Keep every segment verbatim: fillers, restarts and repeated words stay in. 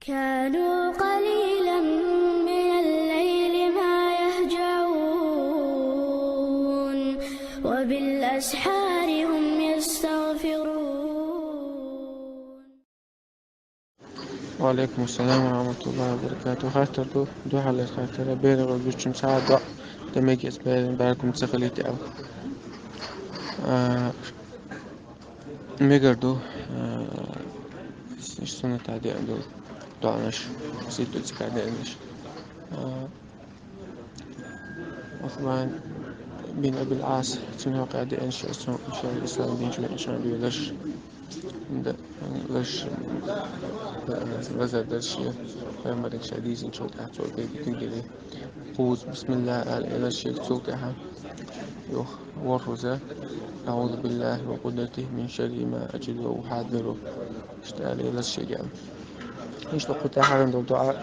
كانوا قليلا من الليل ما يهجعون وبالأسحار هم يستغفرون. وعليكم السلام ورحمة الله وبركاته. Хаттар ду, дуӀа хьалхара хаттар, берагӀа гуччун цхьа дуӀа, де мегаш берин баркум ца хилийта аьлла. А, мегар ду, а, суннатаца деана ду дуӀанаш, ситту цӀикар деанаш. А, Усман бин Абил Ас, цун хьокъехь деана ши, ши ислам дин чу веана шан доьлуш. Да, лаш, лазар дар ши, пайхамаран ша дийзинчул тӀаьхьа цо кхетий куьйгали. Кхуза бисмиллахӀ ала элаш шега, цул тӀаьхьа юха ворхӀаза, أعوذ بالله وقدرته من شر ما أجد وأحاذره. Иштта ала элаш шега. Иштта кху тӀехь хьарам долу дуӀа.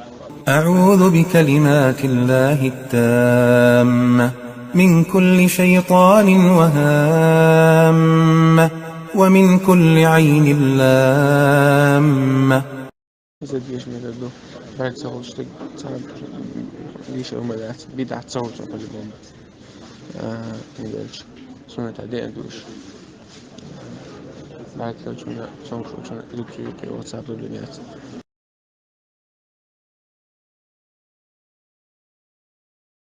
أعوذ بكلمات الله التامة من كل شيطان وهامة ومن كل عين لامة. Иза деша мегар ду. Барг ца хуьлуш стаг цхьа деша ма дац, бидӀат ца хуьлуш по-любому. А, мегар ду, суннатаца деана ду уьш. Барг ца хуьлуш, цунга шу чун рубцу юкъе оцу проблема яц.